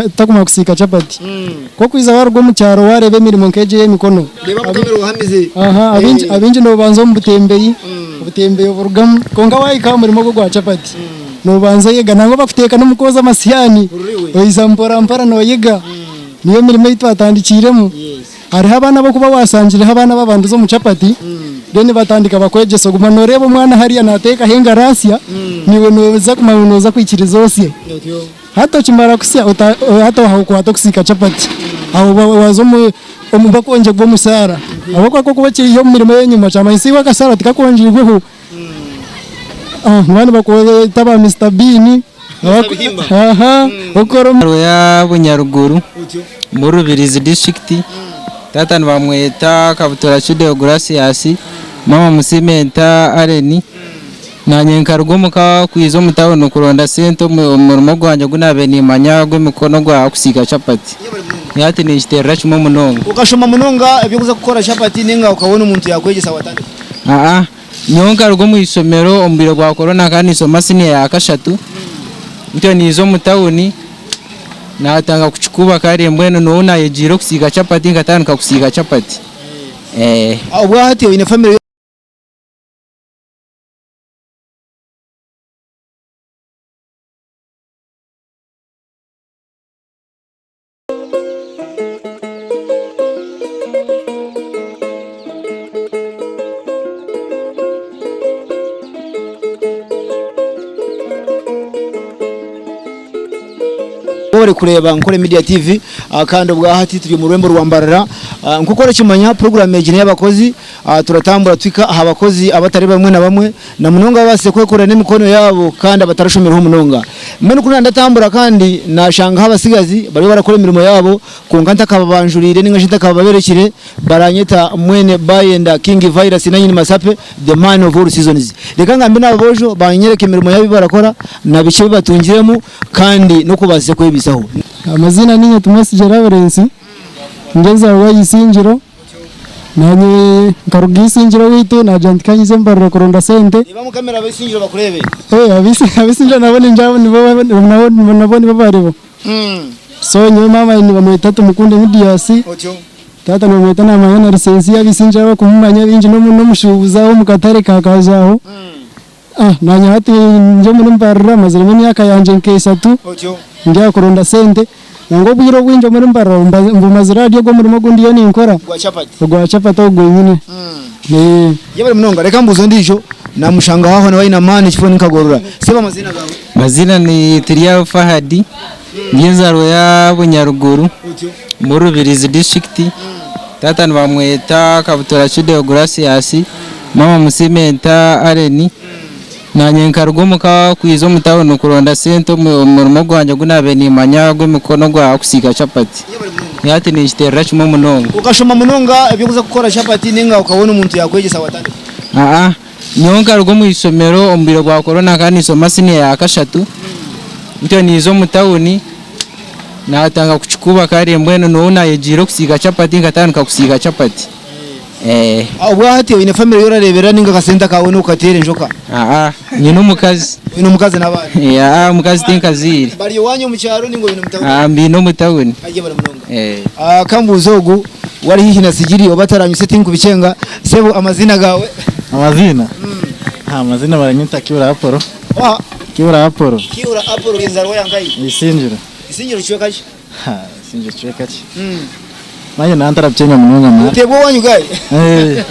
Tutakumara kusiika chapati. Ku okwiza waruga omu kyaro wareeba emirimo nk'egyo ey'emikono. Reeba Mukama ohamize. Aha, abaingi abaingi nobanza omu butembeyi, obutembeyi oburugamu, kwonka wahika aha murimo ogu ogwa chapati, nobanza oyega nangwa bakuteeka n'omu kwoza amasihaani, oiza mpora mpora noyega. Niyo mirimo ei twatandikiiremu. Hariho abaana ab'okuba wasangireho abaana ababandize omu chapati, then batandika bakwegyesa oguma noreeba omwana hariya nateekaho engaro asya, naiwe noza kumanya ngu noza kwikiriza osye. Hati okimara kusya hati aho okwata okusiika chapati aho waza omu bakwongyerwa omushaara ahabw'okuba ku orikuba okiri omu mirimo ey'enyima kyamanyisa iwe akashaara tikakwongyirweho. Nibaba nibakweta ba Mister Bean okukora omu. Ya Bunyaruguru omuri Rubirizi disiturikiti, taata nibamweta Kabutura Deogratias, maama Musimenta Allen. Naanye nkaruga omu ka kwija omu tawuni kuronda sente omu murimo gwangye ogu naabaire niimanya gw'emikono ogwa kusiiga chapati. Naanye hati ninkiteerera kimwe munonga. Okashoma munonga eby'okuza kukora chapati nainga okabona omuntu yaakwegyesa watandika? Aa, nyowe nkaruga omu ishomero omu bwire bwa korona nkaba ninshoma siniya ya kashatu, ntyo naija omu tawuni naatandika kukikuuba kare mbwenu niho naayegiire okusiiga chapati nkatandika kusiiga chapati. Obwahati oine famire? Ori kureeba Nkore Media TV kandi obwahati turi omu rurembo rwa Mbarara. Nk'oku orikimanya puroguraamu egi n'ey'abakozi. Turatambura tuhika aha bakozi abatari bamwe na bamwe na munonga ababaasize kwekorera n'emikono yaabo kandi abatarashomireho munonga. Mbwenu ku ndandatambura kandi naashangaho abatsigazi bariyo barakora emirimo yaabo kwonka ntakababanjuriire nainga shi ntakababerekire baranyeta mwene Bayenda King Virus nanyini Masape the man of all seasons. Reka ngambe n'aba boojo banyereke emirimo yaabo ei barakora na biki ebi batungiremu kandi n'oku babaasize kwebaisaho. Amaziina niinye Tumwesigye Lawrence, ndi enzaarwa ya Isingiro. Naanye nkaruga Isingiro owaitu naagira nti ka nyije Mbarara kuronda sente. Reeba omu kamera ab'Isingiro bakureebe. Ab'Isingiro nabo ningira nabo nabo nibo baribo. So nyowe maama nibamweta Tumukunde Midias, taata nibamweta Namanya Narisensiya ab'Isingiro abakumumanya baingi n'omushuubuzi aho omu katare ka Kajaaho. Naanye hati ndi omuri Mbarara maziremu emyaka yangye nk'eshatu ndi aha kuronda sente. Nangwa obwire obwingi omuri Mbarara mbumazire ahari ogwo murimo ogu ndiyo ninkora ogwa chapati ogu gwenyine. Yebare munonga. Reka mbuuze ondiijo namushangaho aho nawe aine amaani ekifo ninkagorora. Sebo amaziina gaawe? Amaziina ni Tiryaho Fahad, ndi enzaarwa ya Bunyaruguru omuri Rubirizi disiturikiti. Taata nibamweta Kabutura Deogratias, maama Musimenta Allen. Naanye nkaruga omu ka kwija omu tawuni kuronda sente omu murimo gwangye ogu naabaire niimanya ogw'emikono ogwa kusiika chapati. Hati ninkiteerera kimwe munonga. Okashoma munonga eby'okuza kukora chapati nainga okabona omuntu yaakwegyesa watandika? Aa, nyowe nkaruga omu ishomero omu bwire bwa korona nkaba ninshoma siniya ya kashatu, ntyo naija omu tawuni naatandika kukikuuba kare mbwenu niho naayegiire okusiika chapati nkatandika kusiika chapati. Obwahati oine family ei orareeberera nainga akasente akaawe nokateera enjoka? Aa, nyine omukazi. Oine omukazi n'abaana? Aa, omukazi tinkazaire. Bari owaanyu omu kyaro nainga obaine omu tawuni? Aa, mbaine omu tawuni. Aye bari munonga. Kambuuze ogu wari haihi na Sigiri oba ataranyuse tinkubikyenga. Sebo amaziina gaawe? Amaziina? Amaziina baranyeta Kiura Apollo. Oha? Kiura Apollo. Kiura Apollo ori enzaarwa ya nkahi? Isingiro. Isingiro kicweka ki? Ha, Isingiro kicweka ki? Manya naba ntarabikyenga munonga mara. Oteebwa owanyu guy. Eh,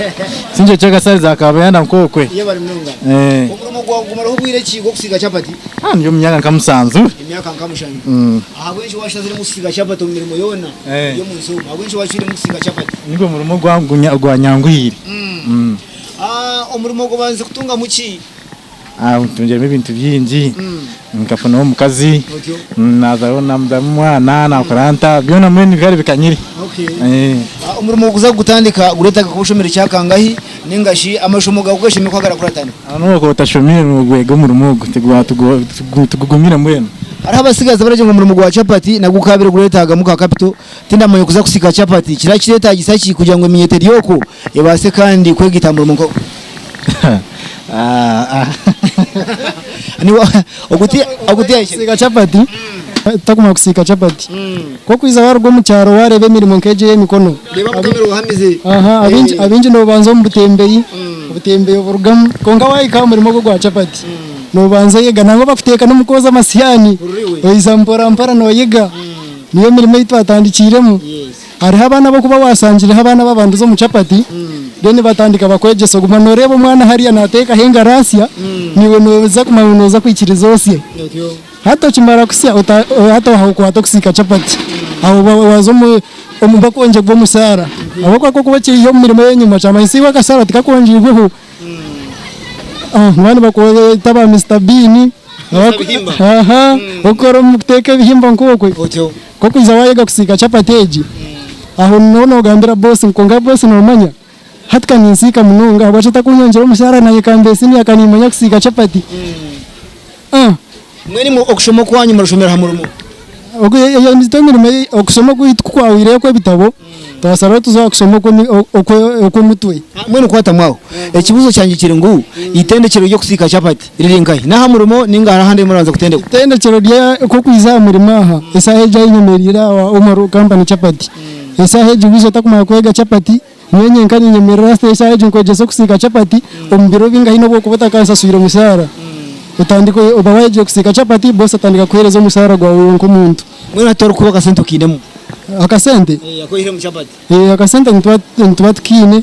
Isingiro kicweka side za Kabuyanda nk'okwe. Yebare munonga. Eh. Omurimo gwawe gumaraho bwire ki gw'okusiiga chapati? Ah, ndi omu myaka nka musanju. Emyaka nka mushanju. Mm. Ahabw'enki washaziremu kusiiga chapati omu mirimo yoona Eh. eri omu nsi omu? Ahabw'enki wacwiremu kusiiga chapati? Nigwo murimo gwa gwanyanguhiire. Mm. Ah, omurimo ogwo obandize kutungamu ki? Ntungiremu ebintu bingi, nkafunaho omukazi, nazaaraho omwana, nakora nta, byona mbwenu bikaba bikanyire. Omurimo kuza kugutandika gureetaaga kuba oshomire ekyakangahi ninga shi amashomo gaawe ku gashemire ku garakuratana? N'obu orikuba otashomire nogwega omurimo ogu tigugumire mbwenu. Hariho abatsigazi abaragira ngu omurimo gwa chapati nagwo gukaabaire gureetaagamu ka capital, tindamanya kuza kusiika chapati kiraba kireetaagisa ki kugira ngu eminyeeto eri okwo ebaase kandi kwegaita aha murimo nk'ogwo? Kusiika chapati. Takumara kusiika chapati. Ku okwiza waruga omu kyaro wareeba emirimo nk'egyo ey'emikono. Reeba mukamera ohamize. Aha, abingi nobanza omu butembeyi, obutembeyi oburugamu, kwonka wahika aha murimo ogu ogwa chapati, nobanza oyega nangwa bakuteeka n'omu kwoza amasihani, oiza mpora mpora noyega. Niyo mirimo ei twatandikiiremu. Hariho abaana abokuba wasangireho abaana babandize omu chapati, then batandika bakwegyesa oguma noreeba omwana hariya nateekaho engarasya, naiwe noza kumanya ngu noza kwikiriza osye. Hati okimara kusya hati aho okwata okusiika chapati aho oba waza omu omu bakwongyerwa omusaara ahabw'okuba ku okuba okiri omu mirimo ey'enyima kyamanyisa iwe akasaara tikakwongyirweho. Nibaba nibakweta ba Mister Bean aha okukora omu kuteeka ebihimba nk'okwe. Ku okwija waayega kusiika chapati egi aho niho noogambira boosi ngu kwonka boosi noomanya Hati ka ninsiika munonga ahabwaki otakunyongyera omushaara naanye ka mbe siniya ka nimanya kusiika chapati. Ah. Mbwenu imwe okushoma okwanyu murashomera aha murimo? Ogu eyo nitwe emirimo ei okushoma okwaitu ku kwahwireyo okw'ebitabo twasaraho tuze aha kushoma okw'emi okw'omutwe. Mbwenu kwatamu aho, ekibuuzo kyangye kiri ngu eitendekyero ry'okusiika chapati riri nkahi? N'aha murimo ninga hariho ahandi ahu murabanza kutendekwa? Eitendekyero rya kw'okwiza aha murimo aha esaaha egi ahu nyemereire aha Omaru Company Chapati, esaaha egi waija otakumanya kwega chapati, Nyowe nyenka ninyemerera hati eshaaha egi nkwegyesa okusiika chapati omu biro bingahi n'obu okuba otakansaswire mushaara. Otandika oba wayegire kusiika chapati, boss atandika kukuheereza omushaara gwawe iwe nk'omuntu. Mbwenu hati torikuba akasente okiinemu? Akasente? Aku oihire omu chapati. Akasente nituba tukiine,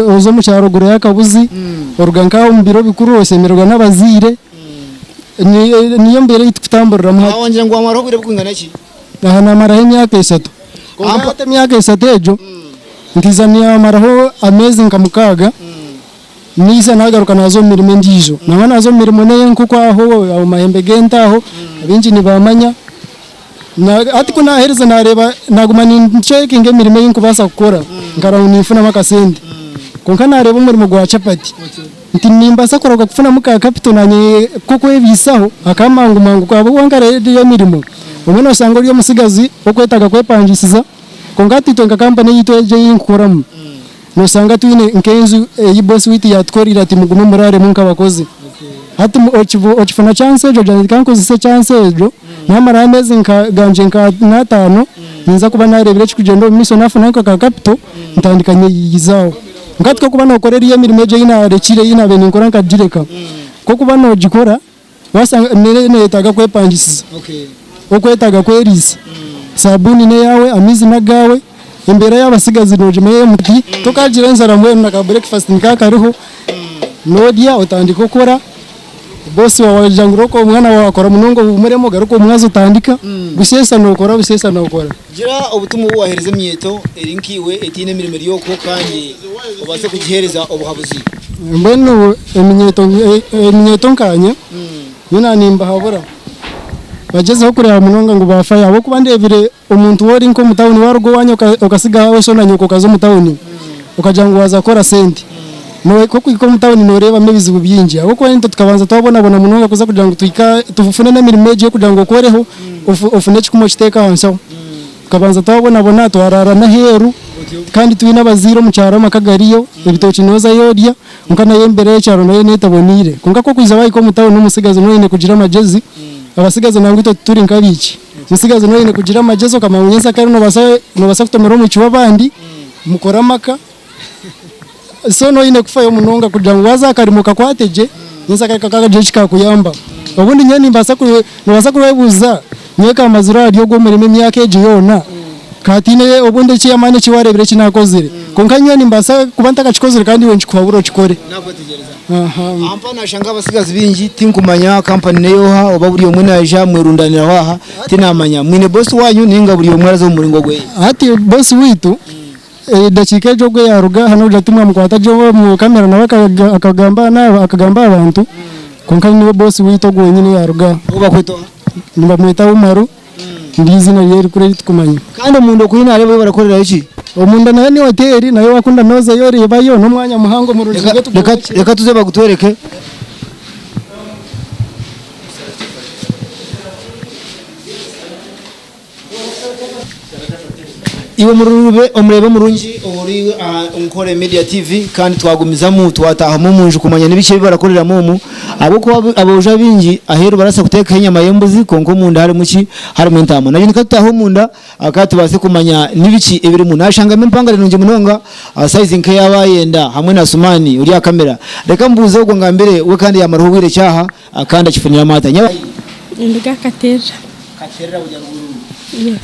oza omu kyaro ogurayo akabuzi, oruga nk'aho omu biro bikuru oshemererwa n'abazaire, niyo mbeera ei tukutamburiramu hati. Aha wangira ngu wamaraho obwire burikwingana ki? Aha naamaraho emyaka eshatu. Kwonka hati emyaka eshatu egyo nkaija naamaraho ameezi nka mukaaga, naija naagaruka naaza omu mirimo endiijo. Nangwa naaza omu mirimo n'ey'enkoko aho omu mahembe g'ente aho, abaingi nibamanya. Hati ku naaherize naareeba naaguma nincekinga emirimo ei nkubaasa kukora nkareba ngu ninfunamu akasente. Kwonka naareeba omurimo gwa chapati. Nti nimbaasa kurahuka kufunamu ka capital nanye k'okwebaisaho aka mangu mangu ahabw'okuba nkareeba emirimo obumwe noshanga ori omutsigazi okwetaaga kwepangisiza kwonka hati itwe nka kampani eyaitu egi ei nkukoramu noshanga twine nk'enju ei boss waitu yatukoreire ati mugume muraaremu nk'abakozi hati okifuna chance egyo ogira nti kankozese chance egyo namaraho ameezi nka gangye nka n'ataano ninza kuba nareebire ekirikugyenda omu maisho nafuna nka ka capital ntandika nyeyiyizaho. Kwonka tikokuba nookora eriyo emirimo egyo ei naarekire ei naabaire ninkora nkagireka. Kokuba noogikora waashanga neeyetaaga kwepangisiza, okwetaaga kweriisa. Saabuuni n'eyaawe, amaizi n'agaawe, embeera y'abatsigazi noogimanya ey'omuti. Tokaagira enjara mbwenu na ka breakfast nikaba kariho, noorya otandika okora. Boss waawe agira ngu roka omwana waawe akora munonga ohuumuremu ogaruke omwazi otandika, busheesha nookora busheesha nookora. Gira obutumwa obu waaheereza eminyeeto eri nkaiwe etaine emirimo eri okwo kandi obaase kugiheereza obuhabuzi. Mbwenu eminyeeto eminyeeto nkaanye nyowe naaba nimbahabura bagyezeho kureeba munonga ngu baafayo ahabw'okuba ndeebire omuntu waaba ori nk'omu tawuni waaruga owaanyu okatsigaho sho na nyoko okaza omu tawuni okagira ngu waaza kukora sente ku orikuhika omu tawuni nooreebamu ebizibu bingi ahabw'okuba itwe tukabanza twabonabona munonga kuza kugira ngu tuhike tufune n'emirimo egi ey'okugira ngu okoreho ofune ekikumi okiteeke aha nshaho. Tukabanza twabonabona twaraara n'aheeru kandi twine abazaire omu kyaro amaka gariyo, ebitookye noozayo orya kwonka nayo embeera y'ekyaro nayo neetaboneire. Kwonka ku orikwija waahika omu tawuni omutsigazi nooba oine kugira amagyezi, abatsigazi nangwa itwe tituri nk'abaishiki, omutsigazi nooba oine kugira amagyezi okamanya ngu nyentsya kare noobaasa kutomera omwishiki w'abandi mukore amaka. So nooba oine kufayo munonga kugira ngu waaza aha karimo okakwate gye, nyentsya kare kakagira eki kaakuyamba. Obundi nyowe nimbaasa noobaasa kwebuuza nyowe kamazire ahari ogu omurimo emyaka egi yoona, ka hataine obundi eky'amaani eki waareebire eki naakozire. Kwonka nyowe nimbaasa kuba ntakakikozire kandi iwe nkikuhabure okikore. Aha mpaho nashanga abatsigazi baingi tinkumanya kampani n'eyooha oba buri omwe naija mwerundaniraho aha tinamanya. Mwine bosi waanyu nainga buri omwe araza omu muringo gweye? Hati bosi waitu Edakiika egyo ogu yaaruga aha n'okugira timwamukwata gye omu kamera nawe akagamba naaba akagamba aha bantu kwonka niwe boss waitu ogu wenyini yaaruga aha. Ou bakweta oha? Nibamweta Umaru niryo eiziina rye erikuru eri tukumanya. Kandi omunda oku naareeba barakorerayo ki? Omunda nayo ni hoteeri nayo waakunda noozayo oreebayo n'omwanya muhango murungi nibwo tugwombekire. Reka tuze bagutwereke. Iwe omureebe omurungi ori aha Nkore Media TV kandi twagumizamu twataahamu omunju kumanya nibiki ebi barakoreramu omu ahabw'okuba aboojo abaingi aheeru barasa kuteekaho enyama y'embuzi kwonka omunda harimu ki? Harimu entaama. Naitwe ka tutaahe omunda ka tubaase kumanya nibiki ebirimu. Naashangamu empangare nungi munonga sayizi nk'eya Bayenda hamwe na Sumani ori aha kamera. Reka mbuuze ogwo ngambire we kandi yaamaraho obwire ki aha kandi akifuniramu ata? Nyabo. Ninduga Katerera. Katerera Bunyaruguru.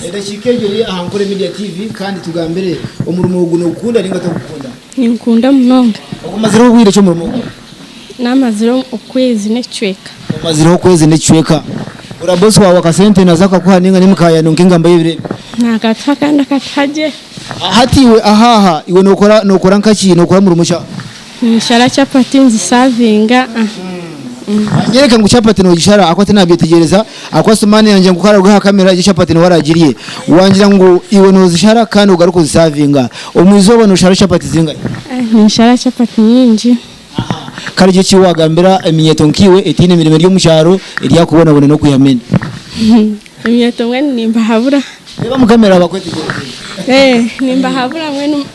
Edakiika egi ori aha Nkore Media TV kandi tugambire omurimo ogu nogukunda ninga togukunda? Ninkunda munonga. Ogumazireho obwire ki omurimo ogu? Namazireho okwezi n'ekicweka. Omazireho okwezi n'ekicweka. Ora boss wawe akasente naza akakuha ninga n'emikayano nk'engamba y'ebiro ebi? Nakatuha kandi akatuha gye. Hati iwe ahaha iwe nokora nokora nkaki nokora murimo ki aha? Ninshara chapati nzisavinga. Nyereka ngu chapati nogishara ahakuba tinabyetegyereza ahakuba sumaani yangye ngu ku araruga aha kamera egyo chapati niwe aragirye. Wangira ngu iwe nozishara kandi ogaruke ozisavinga. Omu izooba noshara chapati zingahi? Ninshara chapati nyingi. Kare gira eki wagambira eminyeeto nkaiwe etaine mirimo eri omu kyaro eryakubonabona n'okwihamu enda. Eminyeeto mbwenu nimbahabura. Reeba omu kamera bakwetegyereze. Nimbahabura mbwenu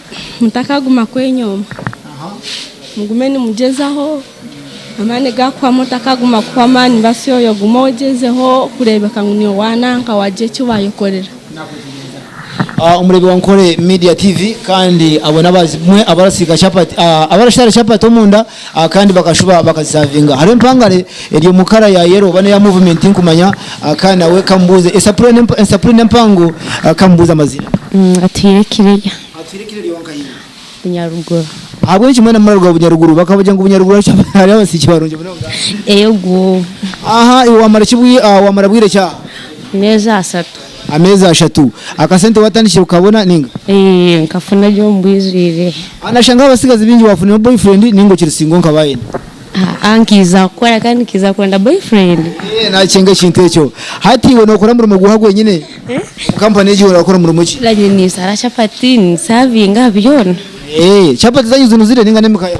mutakaguma kwenyooma. Mugume nimugyezaho amaani gakuhwamu otakaguma kuhwa amaani basyoya ogume ogyezeho kureebeka ngu niiwe wananka wagira eki wayekorera. Omureebi wa Nkore Media TV kandi abo n'abamwe abarasiika chapati abarashara chapati omunda kandi bakashuba bakazisavinga. Hariho empangare eri omu kara ya yellow oba n'eya movement tinkumanya kandi nawe kamubuuze esapuri n'empango kamubuuze amaziina. Atuhaire Kireya. Atuhaire Kireya owankahi? Bunyaruguru. Ahabw'enki mwena muraruga Bunyaruguru? Bakabagira ngu Bunyaruguru hariyo abasiiki barungi munonga. Eego. Aha iwe wamara ki wamara bwire ki aha? Ameezi ashatu. Ameezi ashatu. Akasente watandikire kukabona ninga? Eeh nkafuna gye omu bwijwire. Nashanga abatsigazi baingi wafunire boyfriend ninga okiri single nka Bayenda? Aa nkiiza kukora kandi nkiiza kuronda boyfriend. Eeh nakyenga ekintu ekyo. Hati iwe nokora omurimo guuha gwenyine? Omu kampani egi orakora murimo ki? Nanye ninsara chapati, ninsavinga byona. Eeh chapati zanyu zinuzire ninga nemikaya?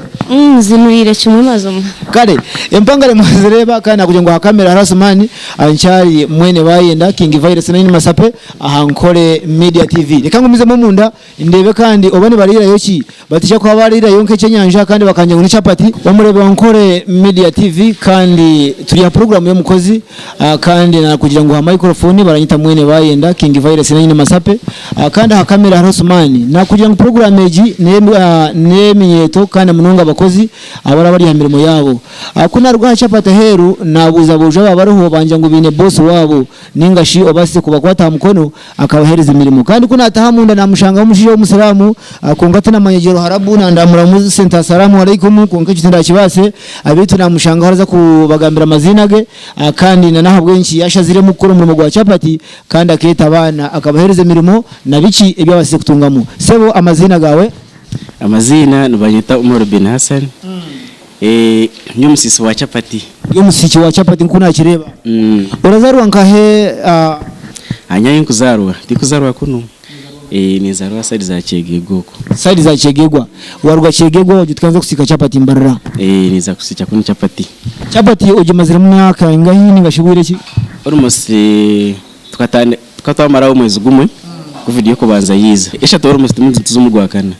Zinwire kimwe mazima. Kare empangare mwazireeba kandi nakugira ngu aha kamera hariho Asuman nkyari mwene Bayenda King Virus na Masape aha Nkore Media TV. Reka ngumizemu omunda Ndeebe kandi oba nibariirayo ki? Bataija kuba bariirayo nk'ekyenyanja kandi bakangira ngu ni chapati. Omureebi wa Nkore Media TV kandi turi aha puroguraamu y'omukozi kandi nakugira ngu aha microphone baranyeta Mwene Bayenda, King Virus na Nyine Masape kandi aha kamera hariho Sumani. Nakugira ngu puroguraamu egi n'eyeminyeeto kandi na munonga abakozi abaraba bari aha mirimo yaabo. Ku naruga aha chapati aheeru naabuuza aboojo abaaba bariho bangira ngu baine boss waabo ninga shi obaasize kubakwata aha mukono Akabaheereza emirimo. Kandi ku naataha omunda naamushangaho omushaija w'Omusiraamu, kwonka tinamanya gye Ruharabu, nandamuramu sente Assalaamu Alaikum, kwonka ekyo tindakibaase, beitu naamushangaho araza kubagambira amaziina ge, kandi na n'ahabw'enki yaashaziremu kukora omurimo gwa chapati, kandi akeeta abaana akabaheereza emirimo, na biki ebi abaasize kutungamu. Sebo amaziina gaawe? Amaziina nibanyeta Umaru Bin Hassan, ndi omusiisi wa chapati. Ori omusiiki wa chapati nk'oku naakireeba. Orazaarwa nkahe? Nyowe ahi nkuzaarwa, tinkuzaarwa kunu, ninzaarwa sayidi za Kyegegwa okwo. Sayidi za Kyegegwa. Waaruga Kyegegwa wagira oti kanze kusiika chapati Mbarara? Ninza kusiikya kunu chapati. Chapati ogimaziremu myaka engahi ninga shi bwire ki? Almost Tukaba twamaraho omwezi gumwe Covid y'okubanza yaiza. Eshatu almost turimu nituza omu gwakana.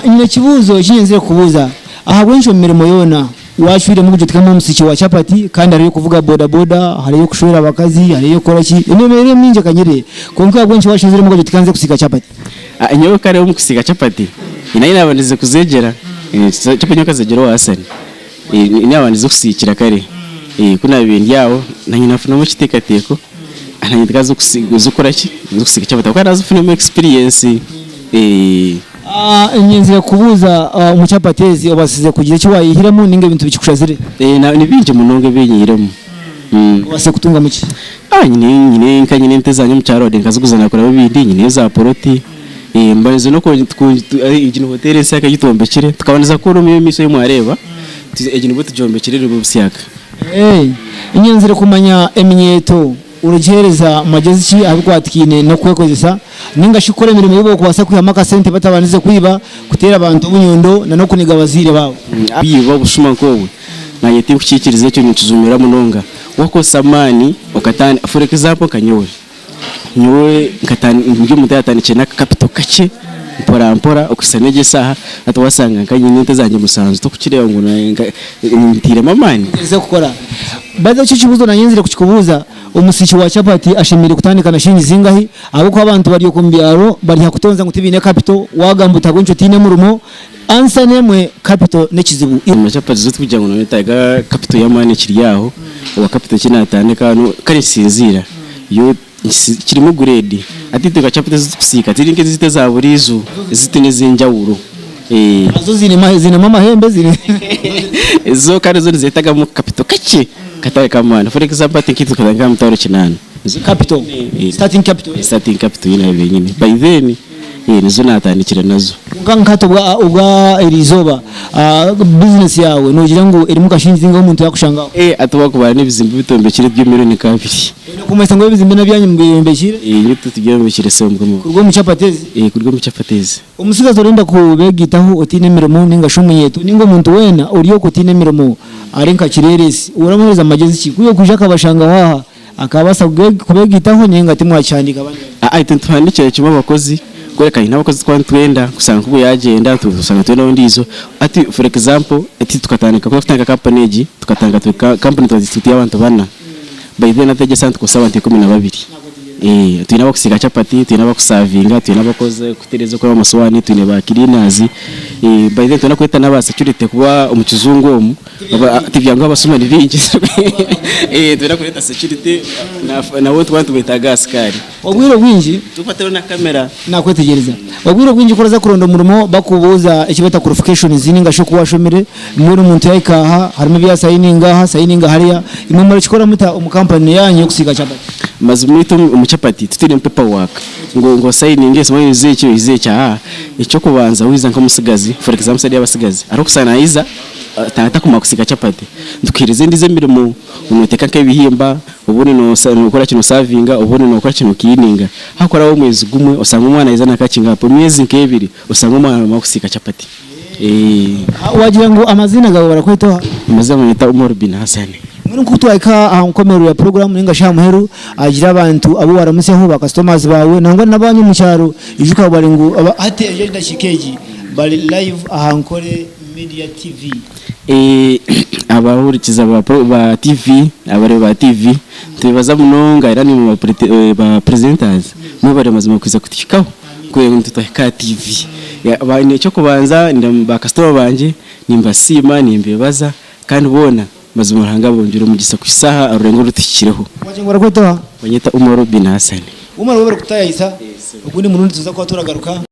Nyine ekibuuzo eki nyenzire kukubuuza. Ahabw'enki omu mirimo yoona waacwiremu kugira oti ka mbe omusiiki wa chapati kandi hariho ey'okuvuga bodaboda, hariho ey'okushwera abakazi, hariho ey'okukora ki? Emirimo eriyo mingi ekanyire kwonka ahabw'enki waashaziremu okagira oti ka nze kusiika chapati? Nyowe kare omu kusiika chapati, naanye naabandize kuzeegyera. Chapati nyowe nkazeegyera owa Hassan. Naabandize kusiikira kare. Ku naabaire ndi aho, naanye naafunamu ekiteekateeko, naanye nti ka nze kukora ki, nze kusiika chapati ahabw'okuba naaza kufunamu experience. Nyenzire kukubuuza omu chapati ezi obaasize kugira eki waayihiremu nainga ebintu bikikushazire? Ni bingi munonga ebi nyihiremu. Obaasize kutungamu ki? Nyine nka nyine ente zangye omu kyaro nkaziguza naakuramu ebindi, nyineyo za poloti. Mbandize egi ni hoteeri ensya ei twombekire, tukabandiza kukora omu ey'omumaisho ei mwareeba, egi nibwo tugyombekire nibwo busyaka. Nyenzire kumanya eminyeeto origiheereza magyezi ki aha bikwatikaine n'okwekozesa ninga shi kukora emirimo ei barikubaasa kwihamu akasente batabandize kwiba, kuteera abantu obunyundo na n'okuniga abazaire baabo. Kwiba obushuma nk'obwo naanye tinkukiikiriza ekyo ninkijumira munonga. Wakozesa amaani okatandika for example nka nyowe. Nyowe ndi omuntu ayatandikire n'aka capital kakye mpora mpora okuhitsya n'egi esaaha hati wasanga nka nyine ente zangye musanju tokukireeba ngu ntairemu amaani. Ogyerize kukora. Baza ekyo ekibuuzo nanye nzire kukikubuuza, omusiiki wa chapati ashemereire kutandika na shilingi zingahi? Ahabw'okuba abantu bari okwo omu byaro bari aha kutonza ngu tibaine capital, wagamba oti ahabw'enki otaine murimo, answer n'emwe capital n'ekizibu. Omu chapati zo tikugira ngu noyetaaga capital y'amaani ekiri aho, owa capital ki natandika kare nikisinziira yo kirimu grade hati itwe nka chapati ezi turikusiika tiri nk'ezaitu eza buriijo ezaitu n'ez'enjawulo. Zo ziinemu amahembe ziri. Zo kandi zo nizeetagamu capital kakye katari k'amaani for example hati nkaitwe tukatandika aha mitwaro kinaana. Capital, starting capital. Starting capital ei naabiire nyine by then nizo naatandikire nazo. Kwonka nka hati obwa eriizooba bizinesi yaawe noogira ngu erimu kashingi zingahi omuntu yaakushangaho? Hati waakubara n'ebizimbe bitombekire biri milioni nka abiri. Oine kumanyisa ngu ebizimbe n'ebyanyu mubyombekire? Itwe tubyombekire sebo mukama wange. Kuruga omu chapati ezi? Kuruga omu chapati ezi. Omutsigazi orenda kubegaitaho otaine mirimo ninga shi omunyeeto ninga omuntu weena ori okwo otaine mirimo ari nka kireeresi oramuheereza magyezi ki? Ku yokwija akabashangaho aha akabaasa kubegaitaho ninga timwakihandiika abandi bari? Aa itwe nituhandikira kimwe abakozi kureka haine abakozi tukuba nitwenda kushanga nk'ogu yagyenda tushanga twine ondiijo hati for example hati tukatandika ku twakutandika kampani egi tukatandika turi kampani tukaba turi abantu bana by then hati egi esaaha nitukozesa abantu 12. Twine abakusiika chapati, twine abakusavinga, twine abakutereeza okuraba amasuwaani, twine ba cleaners, by then twine kweta n'aba security kuba omu kizungu omu tibyanguha abasuma ni baingi twine kureeta security nabo nituba nitubetaaga aha sikaari. Obwire obwingi. Tubateho na kamera. Nakwetegyereza. Obwire obwingi ku oraza kuronda omurimo bakubuuza eki beeta qualifications ninga shi oku washomire, mbwenu omuntu yahika aha harimu ebi yasayininga aha, asayininga hariya, imwe murakikora muta omu kampani yaanyu y'okusiiga chapati? Mazima itwe omu chapati titwinemu paper work ngu ngu osayininge esi ohize eki ohize eki aa ekyokubanza waiza nk'omutsigazi for example side y'abatsigazi hariho okusanga naiza atakumanya kusiiga chapati nitukuhereza endiijo emirimo noteeka nk'ebihimba obundi nokora ki nosavinga obundi nokora ki nokirininga hakuraho omwezi gumwe osanga omwana yaiza nakakinga apo emyezi nk'ebiri osanga omwana namanya kusiika chapati. Wagira ngu amaziina gaawe barakweta oha? Amazina banyeta Umar bin Hassan. Mbwenu nk'oku twahika aha nkomerero ya puroguraamu ninga shi aha muheru, hagira abantu abu waramutsyaho ba customers baawe nangwa n'abanyu omu kyaro, ijuka bari ngu hati edakiika egi bari live aha Nkore Media TV. Abahurikiza ba TV, abareebi ba TV, nitubebaza munonga era naimwe ba presenters mwebare mazima kwija kutuhikaho kureeba ngu twahika aha TV. Eky'okubanza ba kasitoma bangye nimbasiima, nimbebaza kandi boona mazima Ruhanga abongyere omugisa kuhitsya aha rurengo oru tuhikireho. Wagira ngu barakweta oha? Banyeta Umaru Bin Hassan. Umaru webare kutayayisa, ogundi murundi nituza kuba turagaruka.